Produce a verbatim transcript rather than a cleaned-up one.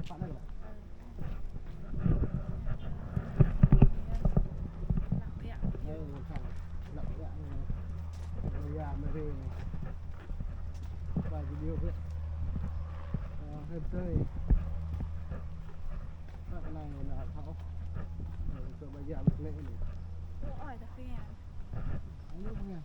Lăng ƀiă. Ơ, lăng ƀiă. Ơ, lăng ƀiă. Ơ, ya, mê rê. Quay video ƀiă. Ơ, hên tơi. Các này là thảo. Ơ, tơ ba ya ƀiă lĕ anai. Ơ, ơi, ta pia. Anai pia.